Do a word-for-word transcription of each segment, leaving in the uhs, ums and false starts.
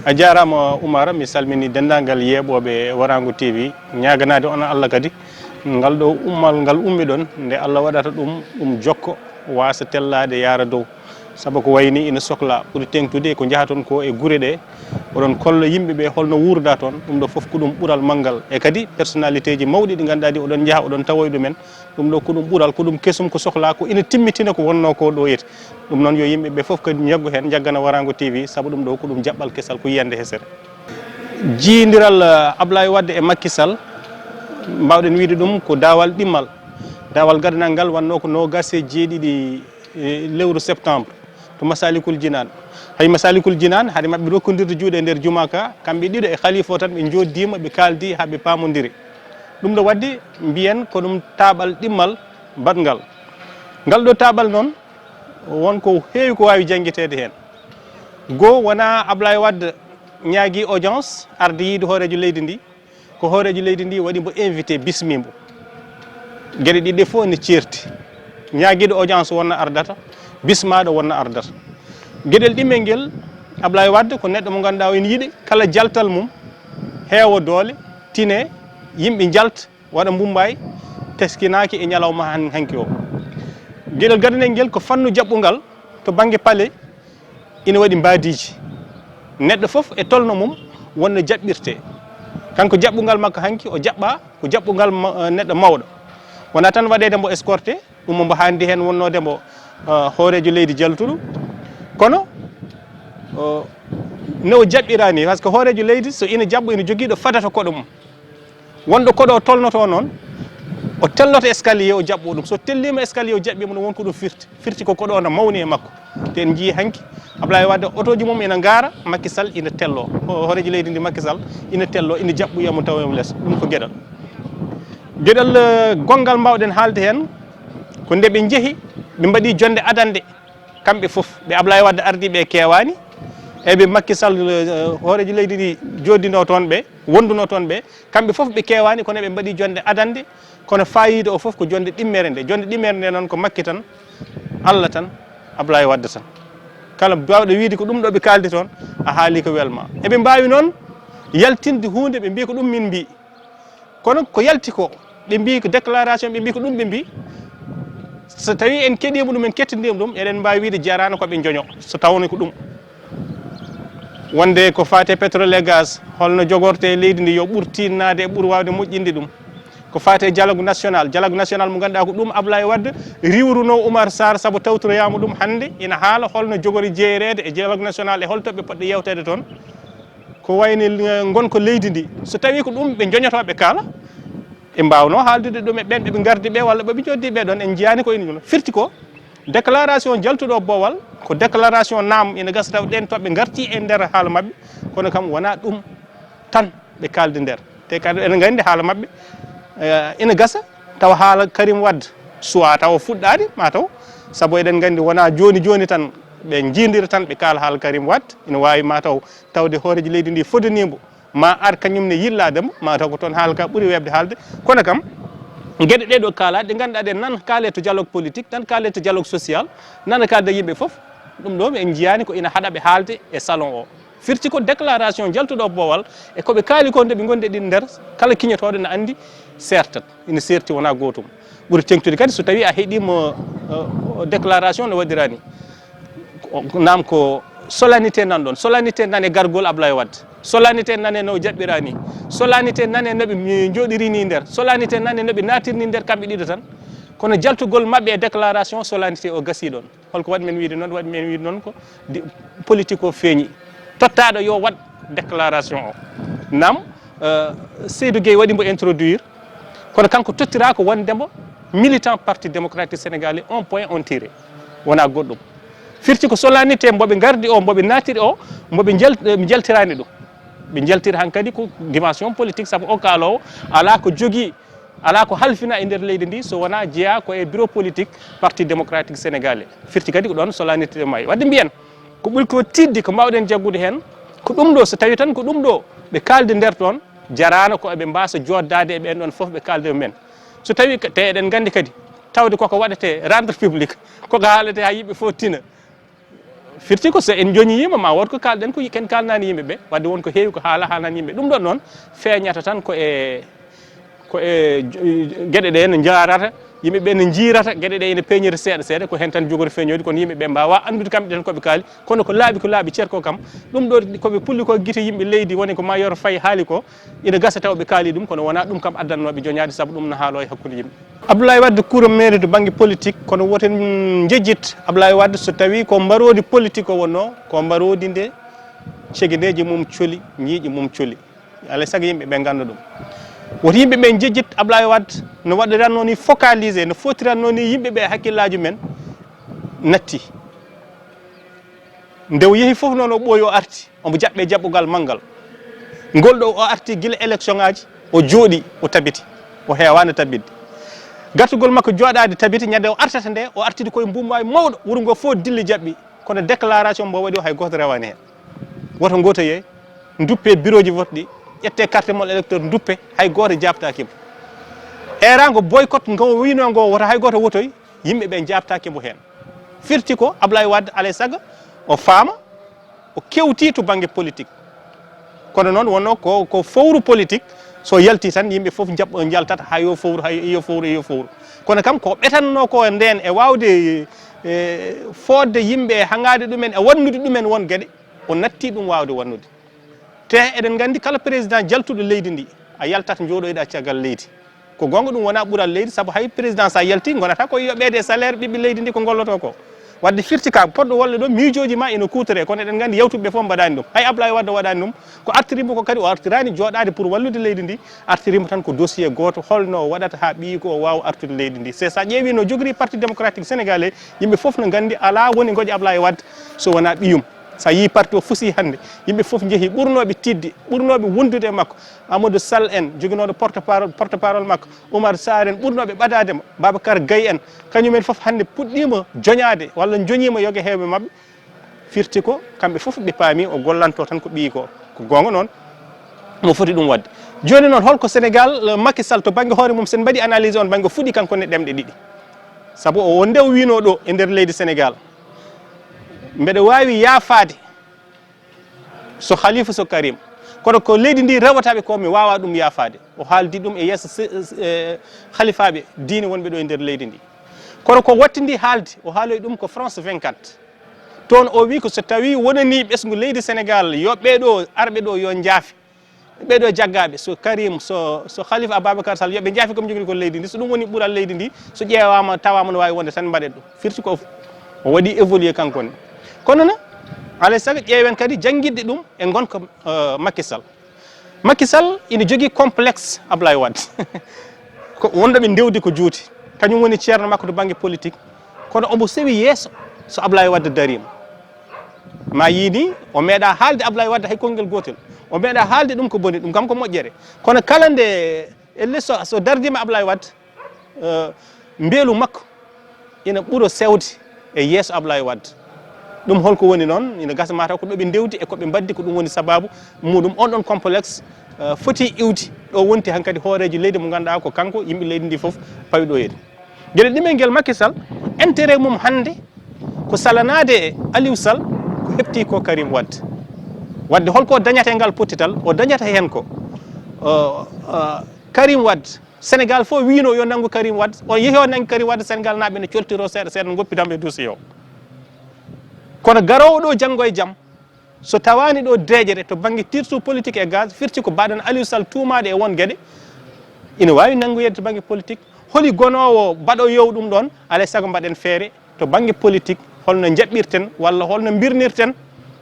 A jaaraama Umar, mi salmini denndaangal yeeɓooɓe Waraango T V, ñaaganaade on Allah kadi ngal ɗo ummal ngal ummiɗon, nde Allah waɗata ɗum, ɗum jokko, waasa tellaade, yaara dow. Sabu ko wayi ni ina soklaa, ɓuri teeŋtude ko njahaton ko e gure ɗe, oɗon kolla yimɓe ɓe holno wuurda toon, ɗum ɗo fof ko ɗum ɓural manngal. E kadi personnalité ji mawɗi ɗi ngannduɗaa ɗi oɗon njaha, oɗon tawoya ɗumen, ɗum ɗo ko ɗum ɓural, ko ɗum kesum ko soklaa, ko ina timmitina ko wonnoo ko ɗo yete. Ɗum noon yo yimɓe ɓe fof kadi njaggu heen, njaggana Waraango T V, sabu ɗum ɗo ko ɗum jaɓɓal kesal, ko yiyannde hesere. Jiyondiral, eh, Ablaye Wade e Macky Sall, mbaawɗen wiyde ɗum ko daawal ɗimmal. Daawal gadanal ngal wonnoo ko noogaas e jeeɗiɗi, eh, lewru septembre to Masalikul Jinaan. Hay Masalikul Jinaan, hade maɓɓe rokkondirde juuɗe e nder jumaa ka, kamɓe ɗiɗo e khalifa o tan ɓe njooɗdiima, ɓe kaaldi haa ɓe paamondiri. Ɗum ɗo waɗde mbiyen ko ɗum taaɓal ɗimmal baɗngal. Ngal ɗo taaɓal noon, won ko heewi ko waawi janngeteede heen. Goo, wonaa Ablaye Wade ñaagii audience, arde yiyde hooreejo leydi ndi. Ko hooreejo leydi ndi waɗi mbo invité, bismii mbo. Geɗe ɗiɗi ɗe fof ne ceerti. Ñaagiiɗo audience wonno ardata, bismaaɗo wonno ardata. Geɗel ɗimmel ngel, Ablaye Wade ko neɗɗo mo ngannduɗaa o ina yiɗi kala jaltal mum heewa doole, tine, yimɓe njalta, waɗa mbummbaay, teskinaaki e ñalawma han-, hanki o. Geɗel gadanel ngel ko fannu jaɓɓungal to bannge palais, ina waɗi mbaadiiji. Neɗɗo fof e tolno mum wonno jaɓɓirtee. Kanko jaɓɓungal makko hanki o jaɓɓaa ko jaɓɓungal ma-, eh, neɗɗo mawɗo. Wonaa tan waɗeede mbo escorté, ɗum mbo haandi heen wonnoode mbo, eh, hooreejo leydi jaltuɗo. Kono, eh, no o jaɓɓiraa ni, par ce que hooreejo leydi so ina jaɓɓo ina jogii ɗo fadata koɗo mum. Wonɗo koɗo o tolnotoo noon, o telloto escalier o jaɓɓo ɗum. So telliima escalier o jaɓɓiima ɗum, won ko ɗum firti. Firti ko koɗo o no mawni e makko. Te en njiyii hanki, Ablaye Wade otooji mum ina ngaara, Macky Sall ina tello. Ho-, hooreejo leydi ndi Macky Sall ina tello, ina jaɓɓoya mo tawa e les. Ɗum ko geɗal. Geɗal, eh, gonngal mbaawɗen haalde heen, ko nde ɓe njehi, ɓe mbaɗi jonnde adannde. Kamɓe fof, ɓe Ablaye Wade ardii ɓe keewaani, e ɓe Macky Sall, eh, hooreejo leydi ndi jooɗdinoo toon ɓe, wondunoo toon ɓe, kamɓe fof ɓe keewaani, kono ɓe mbaɗi jonnde adannde, kono faayiida o fof ko jonnde ɗimmere nde. Jonnde ɗimmere nde noon ko Macky tan, Allah tan, Ablaye Wade tan. Kala baawɗo wiyde ko ɗum ɗo ɓe kaaldi toon, a haali ko welma. Eɓe mbaawi noon yaltinde huunde, ɓe mbiya ko ɗum min mbii. Kono ko yalti ko, ɓe mbii ko déclaration, ɓe mbii ko ɗum ɓe mbii. So tawii en keɗiima ɗum, en kettindiima ɗum, eɗen mbaawi wiyde jaraano ko ɓe njoño, so tawno ko ɗum. Wonde ko faati e pétrole et gaz, holno jogortee leydi ndi yo ɓur tiinnaade e ɓur waawde moƴƴinde ɗum. Ko faati e dialogue national, dialogue national mo ngannduɗaa ko ɗum Ablaye Wade riiwrunoo Oumar Sarr sabu tawtoroyaama ɗum hannde ina haala holno jogori jeereede e dialogue national e hol toɓɓe poɗɗe yeewteede toon. Ko wayni, eh, ngonka leydi ndi. So tawii ko ɗum ɓe njoñotoo ɓe kaala, ɓe mbaawnoo haaldude ɗum e ɓeen ɓe ɓe ngardi ɓe walla ɓe ɓe njooɗdi ɓe ɗoon, en njiyaani ko ina firti ko déclaration jaltuɗo boowal, ko déclaration naam ina gasa taw ɗeen toɓɓe ngarti e nder haala maɓɓe, kono kam wonaa ɗum tan ɓe kaaldi nder. Te kadi eɗen nganndi haala maɓɓe, eh, ina gasa tawa haala Karim Wade suwaa tawa fuɗɗaade ma taw, sabu eɗen nganndi wonaa jooni jooni tan ɓe njiidira tan ɓe kaala haala Karim Wade, ina waawi ma taw tawde hooreejo leydi ndi fodanii mbo, ma ar kañum ne yillaade mbo, ma taw ko toon haala ka ɓuri weeɓde haalde. Kono kam, geɗe ɗee ɗo kaalaɗe, ɗe ngannduɗaa ɗe nan kaale to dialogue politique, nan kaale to dialogue social, nan kaalde yimɓe fof, ɗum ɗo en njiyaani ko ina haɗa ɓe haalde e salon o. Firti ko déclaration jaltuɗo boowal e ko ɓe kaali ko nde ɓe ngondi ɗin nder, kala kiñotooɗo ne anndi seertat, ina seerti wonaa gootum. Ɓuri teŋtude kadi so tawii a heɗiima, eh, déclaration no waɗiraa ni. Ko, naam ko solennité nan ɗoon. Solennité nan e gargol Ablaye Wade. Solennité nan e no jaɓɓiraa ni. Solennité nan e no ɓe mi-, njooɗiri ni nder. Solennité nan e no ɓe naatirni nder kamɓe ɗiɗo tan. Kono jaltugol maɓɓe e déclaration, solennité o gasii ɗoon. Holko waɗi men wiyde noon? Waɗi men wiyde noon ko di-, politique o feeñi. Tottaaɗo yo waɗ déclaration o. Naam, eh, Seydou Gueye waɗi mbo introduire. Kono kanko tottiraa ko wonde mbo militant Parti Démocratique Sénégalais, un point, un tiré. Wonaa goɗɗum. Firti ko solennité mbo ɓe ngardi o, mbo ɓe naatiri o, mbo ɓe njel-, ɓe njaltiraani ɗum. Ɓe njaltiri hankadi ko dimension politique, sabu o kaaloowo alaa ko jogii, alaa ko halfina e nder leydi ndi so wonaa jeyaa ko e bureau politique Parti Démocratique Sénégalais. Firti kadi ko ɗoon solennité maayi. Waɗde mbiyen, ko ɓuri ko tiiɗde ko mbaawɗen jaggude heen, ko ɗum ɗo, so tawii tan ko ɗum ɗo ɓe kaaldi nder toon, jaraano ko eɓe mbaasa jooɗdaade e ɓeen ɗoon fof ɓe kaalda e men. So tawii ka-, te eɗen nganndi kadi, tawde koko waɗetee rendre public, koko haaletee haa yimɓe fof tina. Firti ko so en joñiima, ma wood ko kaalɗen ko ken kaalnaani yimɓe ɓe, wadde won ko heewi ko haala haalaani yimɓe. Ɗum ɗon noon feeñata tan ko e, ko e jo-, geɗe ɗe no njaarata, yimɓe ɓe no njiirata, geɗe ɗe ene peeñira seeɗa seeɗa, ko heen tan jogori feeñoyde, kono yimɓe ɓe mbaawaa anndude kamɓe tan ko ɓe kaali, kono ko laaɓi, ko laaɓi ceer ko kam. Ɗum ɗo ko ɓe pulli ko gite yimɓe leydi, woni ko Mayor Faye haali ko, ina gasa taw ɓe kaali ɗum, kono wonaa ɗum kam addannooɓe joñaade, sabu ɗum no haaloo e hakkunde yimɓe. Abdoulaye Wade, kuuram meeri to bannge politique, kono woten njejjit Abdoulaye Wade so tawii ko mbaroodi politique o wonnoo, ko mbaroodi nde cegeneeji mum coli, ñiiƴe mum coli. Alaa e sago yimɓe ɓe ngannda ɗum. Woto yimɓe ɓe njejjit Abdoulaye Wade no waɗiranno ni focalisé, no footiranno ni yimɓe ɓe hakkillaaji men natti. Nde o yehi fof noon o ɓooyi o arti, omo jaɓɓee jaɓɓugal manngal. Ngol ɗo o arti gila élection ŋaaji, o jooɗii, o tabiti, o heewaani tabitde. Gartugol makko jooɗaade tabiti, ñande o artata nde, o artidi koye mbuumbaawi mawɗo, wuro ngo fof dilli jaɓɓi, kono déclaration mbo waɗi o hay gooto rewaani heen. Woto ngooto yeey, nduppee birooji vote ɗi, ƴettee carte mon électeur, nduppee, hay gooto jaabtaaki mo. Eeraango boycott ngo wiynoo ngo, woto hay gooto wotoy, yimɓe ɓe jaabtaaki mo heen. Firti ko Ablaye Wade, alaa e sago, o faama, o kewtii to bannge politique. Kono noon wonnoo ko, ko fowru politique, so yalti tan yimɓe fof njaɓ-, njaltat, haa yo fowru, haa yo fowru, yo fowru. Kono kam ko ɓetannoo ko ndeen e waawde, e, fodde yimɓe e haŋaade ɗumen, e wannude ɗumen won geɗe, o natti ɗum waawde wannude. Te eɗen nganndi kala président jaltuɗo leydi ndi, a yaltat njooɗoyɗa caggal leydi. Ko goonga ɗum wonaa ɓural leydi, sabu hay président so a yalti, ngonata ko yoɓeede e salaire ɓiɓɓe leydi ndi ko ngollotoo ko. Wadde firti ka, poɗɗo wolle ɗo, miijooji ma ina kuutoree, kono eɗen nganndi yawtuɓe ɓe fof mbaɗaani ɗum. Hay Ablaye Wade waɗaani ɗum, ko artiri mo ko kadi o artiraani jooɗaade pour wallude leydi ndi, artiri mo tan ko dossier gooto, holno o waɗata haa ɓiyi ko o waawa artude leydi ndi. C'est ça, ƴeewi no jogori Parti Démocratique Sénégalais, yimɓe fof no nganndi alaa woni ngoƴa Ablaye Wade so wonaa ɓiyum. So a yii parti o fusi hannde, yimɓe fof njehi, ɓurnooɓe tiiɗde, ɓurnooɓe wondude e makko, Amadou Sall en, joginooɗo porte-parole, porte-parole makko, Oumar Sarr en, ɓurnooɓe ɓadaade mo, Babacar Gaye en, kañum en fof hannde puɗɗiima joñaade walla joñiima yoga heewɓe maɓɓe, firti ko kamɓe fof ɓe paami o gollanto tan ko ɓiyi ko. Ko goonga noon, mo foti ɗum waɗde. Jooni noon, holko Sénégal, eh, Macky Sall to bannge hoore mum, so en mbaɗi analyse on bannge, o fuɗɗi kanko ne ɗemɗe ɗiɗi. Sabu o wonde o wiino ɗo e nder leydi Sénégal, mbeɗa waawi yaafaade so Khalifa, so Karim. Kono ko leydi ndi rewata ɓe ko mi waawa ɗum yaafaade. O haaldi ɗum e yeeso se-, e halifaaɓe diine wonɓe ɗo e nder leydi ndi. Kono ko wattindi haalde, o haaloyi ɗum ko France vingt-quatre. Toon o wi ko so tawi wonani ɓesngu leydi Sénégal yo ɓeɗo arɓe ɗo yo njaafe. Ɓeɗo jaggaaɓe, so Karim, so, so Khalifa Ababacar Sall, yo ɓe njaafe ko ɓe njogori ko leydi ndi. So ɗum woni ɓural leydi ndi, so ƴeewaama, tawaama no waawi wonde tan mbaɗen ɗum. Firti ko o waɗi évolué kanko ne. Kono na, alay sago ƴeewen kadi janngidde ɗum e ngonka, eh, Macky Sall. Macky Sall ina jogii complexe Ablaye Wade. Ko wonɗo ɓe ndewdi ko juuti. Kañum woni ceerno makko to bannge politique. Kono omo sewi yeeso so Ablaye Wade dariima. Ma yii ni, o meeɗa haalde Ablaye Wade hay konngel gootel. O meeɗa haalde ɗum ko boni, ɗum kam ko moƴƴere. Kono kala nde, elle so, so dardiima Ablaye Wade, eh, mbeelu makko ina ɓuro sewde e yeeso Ablaye Wade. Ɗum holko woni noon? Ina gasa mataw ko ɗo ɓe ndewdi e ko ɓe mbaddi, ko ɗum woni sababu muɗum. On ɗon complexe, eh, foti iwdi ɗo wonti hankadi hooreejo leydi mo ngannduɗaa ko kanko, yimɓe leydi ndi fof pawi ɗo yeeɗi. Geɗe ɗimen ngel Macky Sall, intérêt mum hannde ko salanaade e Aliou Sall ko heɓti ko Karim Wade. Wadde holko dañata e ngal pottital? O dañata heen ko, eh, eh, Karim Wade, Sénégal fof wiino yo nanngu Karim Wade. O yehi o nanngi Karim Wade, Sénégal naaɓe ne coltiro seeɗa seeɗa, no ngoppi dam e dossier o. Kono garoowo ɗo janngo e jam, so tawaani ɗo deeƴere to bannge tirsu politique e gaz, firti ko mbaɗen Aliou Sall tuumaaɗo e won geɗe, ina waawi nanngoyeede to bannge politique. Holi gonoowo baɗo yow ɗum ɗoon? Alay sago mbaɗen feere to bannge politique, holno njaɓɓirten walla holno mbirnirten,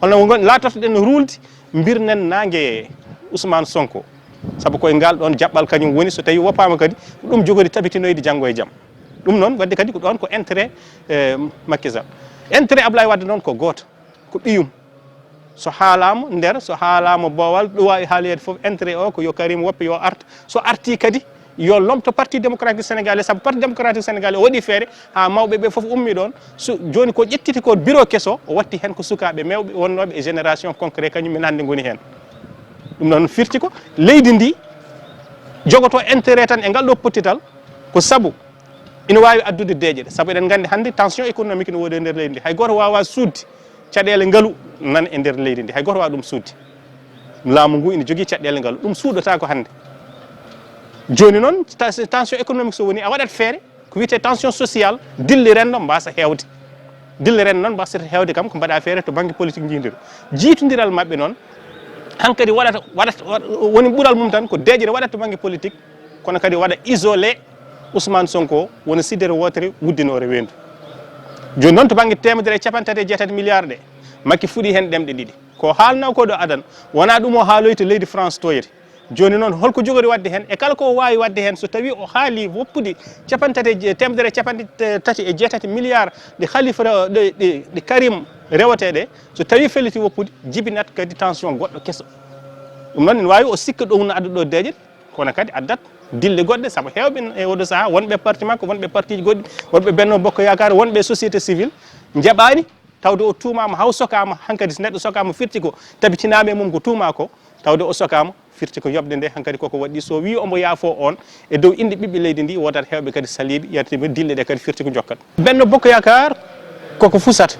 holno ngon-, laatortoɗen ruulde, mbirnen naange Ousmane Sonko. Sabu koye ngal ɗoon jaɓɓal kañum woni, so tawii woppaama kadi, ko ɗum jogori tabitinoyde janngo e jam. Ɗum noon, wadde kadi ko ɗoon ko intérêt, eh, Macky Sall. Intérêt Ablaye Wade noon ko gooto, ko ɓiyum. So haalaama nder, so haalaama boowal, ɗo waawi haaloyeede fof, intérêt o ko yo Karim woppe, yo art. So artii kadi, yo lomto Parti Démocratique Sénégalais, sabu Parti Démocratique Sénégalais o waɗi feere haa mawɓe ɓe fof ummi ɗoon. So, jooni ko ƴettiti ko bureau keso, o watti heen ko sukaaɓe mewɓe wonnooɓe e génération concret, kañum men hannde ngoni heen. Ɗum noon firti ko leydi ndi jogoto intérêt tan e ngal ɗo pottital, ko sabu ina waawi addude deeƴere. Sabu eɗen nganndi hannde tension économique no woodi e nder leydi ndi. Hay gooto waawaa suuɗde Caɗeele ngalu nan e nder leydi ndi, hay gooto waawaa ɗum suuɗde. Laamu ngu ina jogii caɗeele ngalu, ɗum suuɗotaako hannde. Jooni noon, ta-, tension économique so woni, a waɗat feere, ko wiyetee tension sociale, dille renndo mbaasa heewde. Dille renndo noon mbaasata heewde kam ko mbaɗa feere to bannge politique njiidiro. Jiitondiral maɓɓe noon, hankadi waɗata, waɗata, waɗ-, woni ɓural mum tan ko deeƴre waɗata to bannge politique, kono kadi waɗa isolé Ousmane Sonko, wona siddere wootere wuddinoore weendu. Jooni noon to bannge teemedere e capanɗe tati e jeetati milliards ɗe, Macky fuɗi heen ɗemɗe ɗiɗi. Ko haalnaa ko ɗo adan, wonaa ɗum o haaloyta leydi France toyre. Jooni noon, holko jogori waɗde heen? E kala ko o waawi waɗde heen, so tawii o haali woppude capanɗe tati e je-, teemedere e capanɗe tati e jeetati milliards ɗi Khalifa re-, ɗi, ɗi, ɗi Karim rewetee ɗe, so tawii felliti woppude, jibinat kadi tension goɗɗo keso. Ɗum noon, ene waawi o sikka ɗo wonno adda ɗo deeƴere, kono kadi addat dille goɗɗe, sabu heewɓe e oɗo sahaa, wonɓe parti makko, wonɓe partiji goɗɗi, wonɓe Benno Bokk Yaakaar, wonɓe société civile, njaɓaani, tawde o tuumaama, haw sokaama, hankadi so neɗɗo sokaama firti ko tabitinaama e mum ko tuumaa ko, tawde o sokaama, firti ko yoɓde nde, hankadi koko waɗi. So wii omo yaafoo oon, e dow innde ɓiɓɓe leydi ndi, woodat heewɓe kadi saliiɓe, yaltiiɓe, dille ɗe kadi firti ko jokkat. Benno Bokk Yaakaar koko fusata,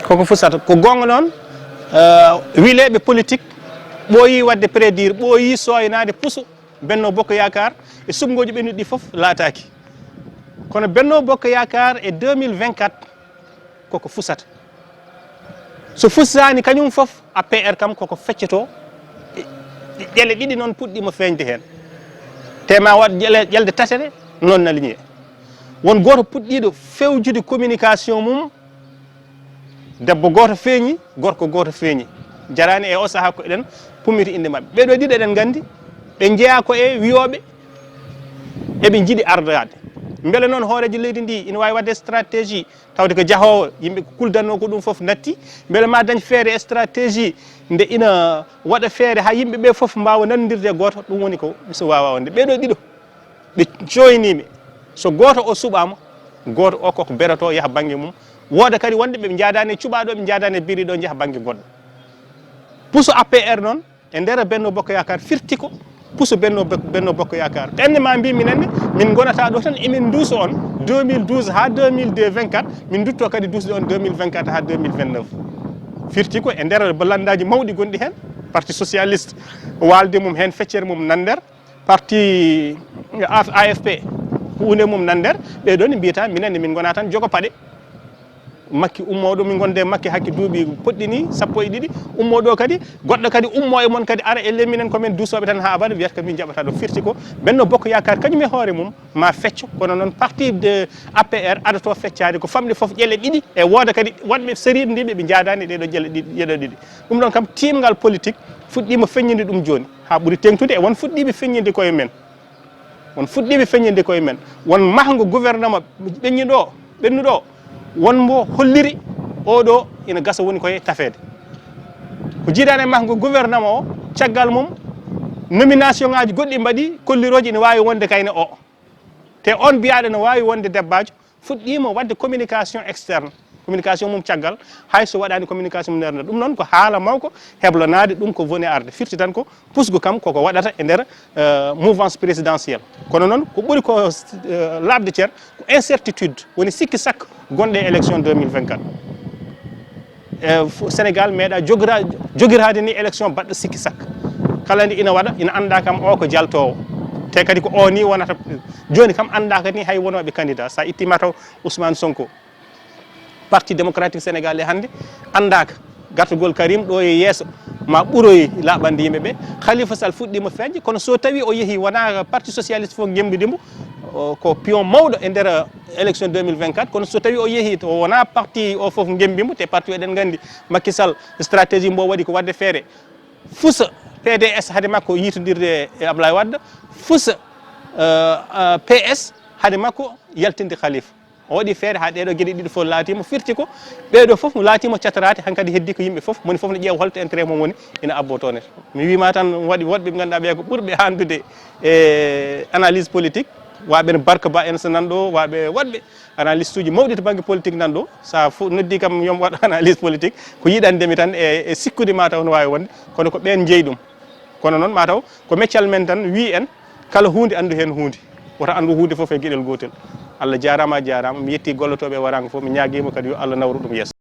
koko fusata. Ko goonga noon, eh, wileeɓe politique ɓooyii waɗde prédire, ɓooyii sooynaade puso Benno Bokk Yaakaar e suɓngooji ɓennuɗi ɗi fof laataaki. Kono Benno Bokk Yaakaar e deux mille vingt-quatre, koko fusata. So fusaani kañum fof, A P R kam koko feccotoo. Ƴele ɗiɗi noon puɗɗiima feeñde heen. Te ma waɗ ƴele-, ƴelde tatere, noon na liñee. Won gooto puɗɗiiɗo fewjude communication mum, debbo gooto feeñi, gorko gooto feeñi. Jaraani e o sahaa ko eɗen pummiti innde maɓɓe. Ɓee ɗoo ɗiɗo eɗen nganndi, ɓe njeyaa ko e wiyooɓe eɓe njiɗi ardaade. Mbele noon hooreejo leydi ndi ina waawi waɗde stratégie, tawde ko jahoowo, yimɓe ko kuldannoo ko ɗum fof natti. Mbele ma dañ feere e stratégie nde ina waɗa feere haa yimɓe ɓe fof mbaawa nanondirde e gooto, ɗum woni ko mi so waawaa wonde. Ɓee ɗoo ɗiɗo, ɓe cooyniimi. So gooto o suɓaama, gooto o koko berotoo yaha bannge mum. Wooda kadi wonde ɓe njaadaani e cuɓaaɗo, ɓe njaadaani e biriiɗo, njaha bannge goɗɗo. Puso A P R noon, e nder Benno Bokk Yaakaar firti ko puso Benno Bok-, Benno Bokk Yaakaar. Ɓenne ma mbi minen ne, min ngonata ɗo tan, emin nduuso on deux mille douze haa deux mille deux vingt-quatre, min ndutto kadi duusde on deux mille vingt-quatre haa deux mille vingt-neuf. Firti ko e nder landaaji mawɗi gonɗi heen, Parti Socialiste, waalde mum heen, feccere mum nan nder, parti A F P, huunde mum nan nder, ɓee ɗoo ne mbiyata minen ne min ngona tan jogo paɗe. Makki ummoo ɗo, min ngonde Makki hakke duuɓi poɗɗi ni, sappo e ɗiɗi, ummoo ɗo kadi, goɗɗo kadi ummoo e mon kadi ara e ley minen ko men duusooɓe tan haa abada, wiyata ko min njaɓata ɗo. Firti ko Benno Bokk Yaakaar kañum e hoore mum ma fecco, kono noon parti de A P R adato feccaade ko famɗi fof ƴele ɗiɗi, e wooda kadi waɗɓe sérieux ndiɓe ɓe njaadaani ɗee ɗo ƴele ɗiɗi, ƴele ɗiɗi. Ɗum ɗon kam tiimngal politique fuɗɗiima feññinde ɗum jooni, haa ɓuri teeŋtude e won fuɗɗiiɓe feññinde koye men. Won fuɗɗiiɓe feññinde koye men. Won mahngo gouvernement ɓennuɗo, ɓennuɗo, won mbo holliri oɗo ina gasa woni koye tafeede. Ko jiidaani e mahngo gouvernement o, caggal mum, nomination ŋaaji goɗɗi mbaɗi, kollirooji ina waawi wonde kayne o. Te on biyaaɗo ina waawi wonde debbaajo, fuɗɗiima waɗde communication externe, communication mum caggal, hay so waɗaani communication mum nder nder. Ɗum noon ko haala mawko heblanaade, ɗum ko woni arde. Firti tan ko pusgo kam koko waɗata e nder, eh, mouvance présidentielle. Kono noon ko ɓuri ko, eh, laaɓde ceer ko incertitude, woni sikki sakka gonɗo e élection deux mille vingt-quatre. E, fo-, Sénégal meeɗa jogira-, jogiraade ni élection baɗɗo sikki sakka. Kala ndi ina waɗa, ina anndaa kam o ko jaltoowo. Te kadi ko o ni wonata. Jooni kam anndaa kadi hay wonooɓe candidat. So a ittii mataw Ousmane Sonko, Parti Démocratique Sénégalais hannde anndaaka. Gartugol Karim ɗo e yeeso ma ɓuroy laaɓande yimɓe ɓe. Khalifa Sall fuɗɗiima feeñde, kono so tawii o yehii wonaa Parti Socialiste fof ngemmbi mbo, o, ko pion mawɗo e nder élection deux mille vingt-quatre, kono so tawii o yehii to wonaa parti o fof ngemmbi mbo, te parti o eɗen nganndi Macky Sall stratégie mbo waɗi ko waɗde feere fusa P D S hade makko yiitondirde e Ablaye Wade, fusa, eh, eh, P S hade makko yaltinde Khalifa. O waɗi feere haa ɗee ɗoo geɗe ɗiɗi fof laatiima, firti ko ɓee ɗoo fof laatiima cataraaɗe, hankadi heddii ko yimɓe fof, moni fof ne ƴeewa holto intérêt mum woni, ina abboo toon. Mi wii ma tan, waɗi woɗɓe ɓe ngannduɗaa ɓee ko ɓurɓe hanndude e analyse politique, waaɓe no Barka Ba en so nan ɗo, waaɓe woɗɓe analyste uji mawɗi to bannge politique nan ɗo. So a fo-, noddi kam yo mi waɗ analyse politique, ko yiɗande mi tan e, e sikkude ma taw no waawi wonde, kono ko ɓeen njeyi ɗum. Kono noon mataw ko meccal men tan wii en, kala huunde anndu heen huunde. Woto anndu huunde fof e geɗel gootel. Allah jaaraama, a jaaraama. Mi yettii gollotooɓe e waraango fof, mi ñaagiima kadi yo Allah nawru ɗum yeeso.